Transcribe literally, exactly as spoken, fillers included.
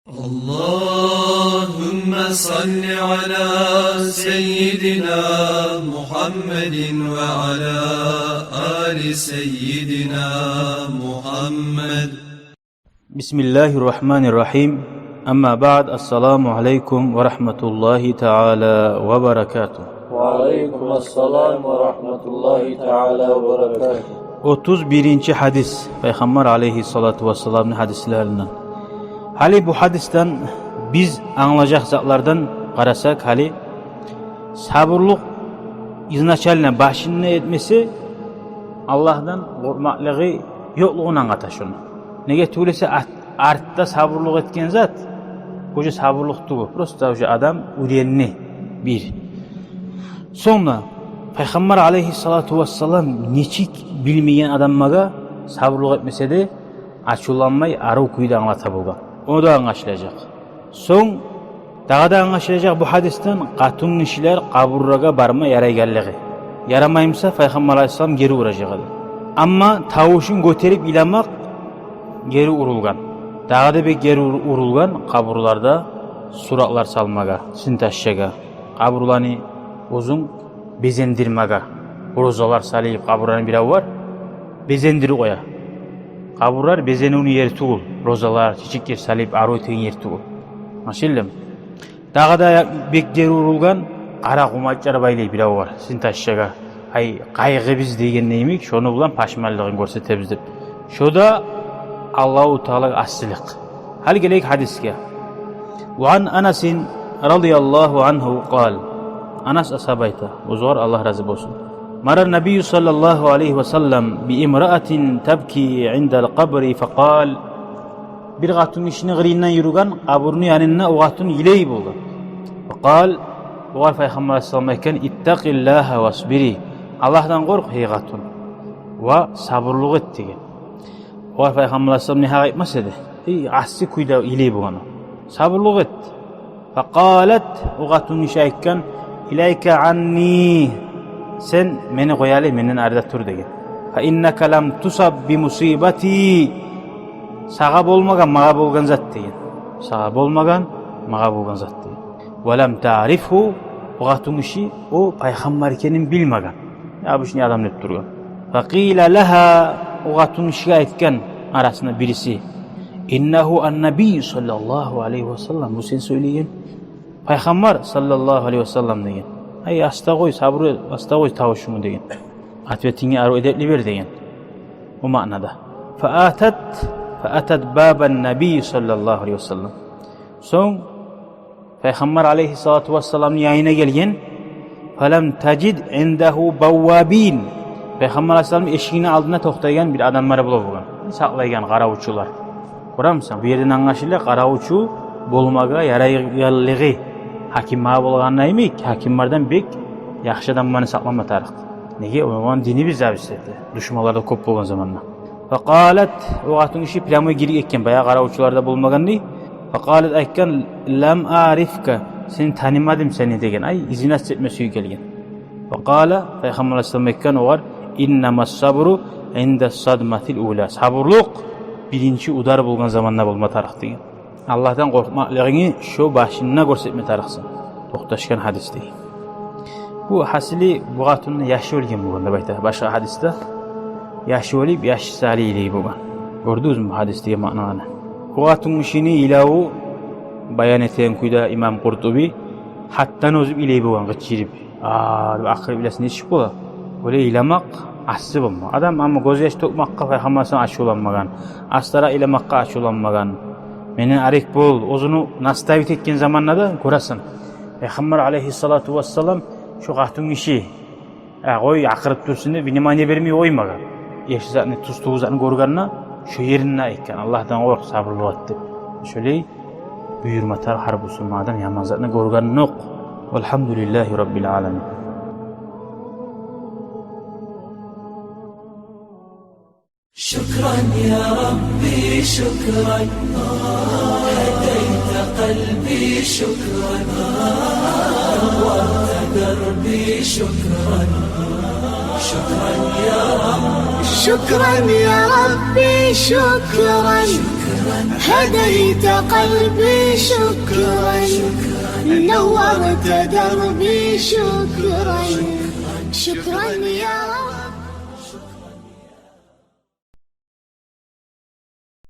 اللهم صل على سيدنا محمد وعلى آل سيدنا محمد. بسم الله الرحمن الرحيم. أما بعد، السلام عليكم ورحمة الله تعالى وبركاته. Ва алейкум ассалам ва рагьматуллагьи таала ва баракатугь. Отуз биринчи гьадис, Пайхаммар алейгьиссалату вассаламны гьадислеринден. Гьали бу гьадисден биз англажакъ затлардан къарасакъ, гьали сабурлукъ изначально башында этмесе, Аллагьдан къоркъмакълыгъы ёкълугъун англата шону. Неге тюгюл эсе, ат- артда сабурлукъ этген зат уже сабурлукъ тюгюл, просто уже адам уьйренди бир. Сонг да Пайхаммар алейгьиссалату вассалам нечик билмеген адамгъа сабурлукъ этмесе де, ачувланмай, арив кюйде англата болгъан. О да англашылажакъ. Сонг дагъы да англашылажакъ бу гьадисден къатынгишилер къабурлагъа барма ярайгъанлыгъы. Ярамай буса, Пайхаммар алейгьиссалам гери уражакъ эди. Амма тавушун гётерип йыламакъ гери урулгъан. Дагъы да бек гери ур- урулгъан къабурларда суратлар салмагъа, синташагъа, къабурланы оьзюн безендирмеге. Розалар салып къабурланы бирев бар, безендирип къоя. Къабурлар безенивню ери тюгюл, розалар, чечеклер салып арив этеген ери тюгюл. Машалла. Дагъы да бек гери урулгъан, къара къумачлар байлай бирев бар синташагъа. Ай, къайгъы биз дегенде йимик, шону булан пашманлыгъын гёрсетебиз деп. Шо да Аллагьу Таалагъа асилик. Гьали гелейик гьадисге. وعن أنس رضي الله عنه قال. Анас асгьаба айта, оьзюгер Аллагь рази болсун. مر النبي صلى الله عليه وسلم بامرأة تبكي عند القبر فقال. Бир къатынгишини къырыйындан юрюген, къабурну янында о къатын йылай болгъан. فقال, огъар Пайхаммар алейгьиссалам айтгъан: اتق الله واصبري. Аллагьдан къоркъ, гьей къатын, ва сабурлукъ эт деген. Огъар Пайхаммар алейгьиссалам негьакъ айтмас эди. Эй, асси кюйде йылай болгъан о. Сабурлукъ эт. فقالت, о къатынгиши айтгъан: إليك عني, сен мени къояли, менден арыда тур деген. فإنك لم تصب بمصيبتي, сагъа болмагъан, магъа болгъан зат деген. Сагъа болмагъан, магъа болгъан зат деген. ولم تعرفه, о къатынгиши о Пайхаммар экенин билмеген. Обычный адам деп тургъан. فقيل لها, о къатынгишиге айтгъан арасында бириси: إنه النبي صلى الله عليه وسلم, бу сен сёйлеген Пайхаммар саллаллагьу алайгьи васаллам деген. Ай, аста къой, сабур, аста къой тавушунгну деген. Ответинге арив эдепли бер деген. О маънада. فأتت, فأتت باب النبي صلى الله عليه وسلم. Сонг Пайхаммар алайгьиссалату вассаламны янына гелген. فلم تجد عنده بوابين. Пайхаммар алайгьиссаламны эшигини алдында токътайгъан бир адамлар бола болгъан. Сакълайгъан къаравчулар. Гёремисен, бу ерден англашыла къаравчу болмагъа ярайгъанлыгъы. Гьаким магъа болгъанда йимик, гьакимлерден бек яхшы адам муну сакълама тарыкъ. Неге? О заман динибиз зависит эте. Душманлар да кёп болгъан заманда. فقالت, о къатынгиши прямой гирип гетген, баягъы къаравчулар да болмагъан дей. فقالت, айтгъан: لم أعرفك, сени танымадым сени деген. Ай, извиняться этме сююп гелген. فقال, Пайхаммар алайгьиссалам айтгъан огъар: إنما الصبر عند الصدمة الأولى. Сабурлукъ биринчи удар болгъан заманда болма тарыкъ деген. Аллагьдан къоркъмакълыгъынгны шо башында гёрсетме тарыкъсан. Токъташгъан гьадис дей. Бу гьасили бу къатынны яшы оьлген болгъан деп айта башгъа гьадисде. Яшы оьлюп, яшысы гьали йылай болгъан. Гёрдюгюзмю бу гьадисдеги маънаны? Бу къатынгишини йылаву, баян этеген кюйде имам Къуртуби, гьатдан озуп йылай болгъан, къычырып. А, деп акъырып йыласа нечик бола? Олай йыламакъ асси болма. Адам амма гёзьяш тёкмекге Пайхаммар саллаллагьу алайгьи васаллам ачувланмагъан, астаракъ йыламакъгъа ачувланмагъан. Менден арек бол, оьзюню наставить этген заманда да гёресен. Пайхаммар алайгьиссалату вассалам шо къатынгиши, э, къой, акъырып турсун деп, внимание бермей къоймагъан. Яхшы затны, тюз тюгюл затны гёргенде, шо еринде айтгъан: Аллагьдан къоркъ, сабурлукъ эт деп. Шолай буюрма тарыкъ гьар бусурман адам яман затны гёргенокъ. والحمد لله رب العالمين. شكرا يا ربي، شكرا، هديت قلبي، شكرا، نورت دربي، شكرا. شكرا يا ربي، شكرا. هديت قلبي، شكرا. نورت دربي، شكرا. شكرا يا رب.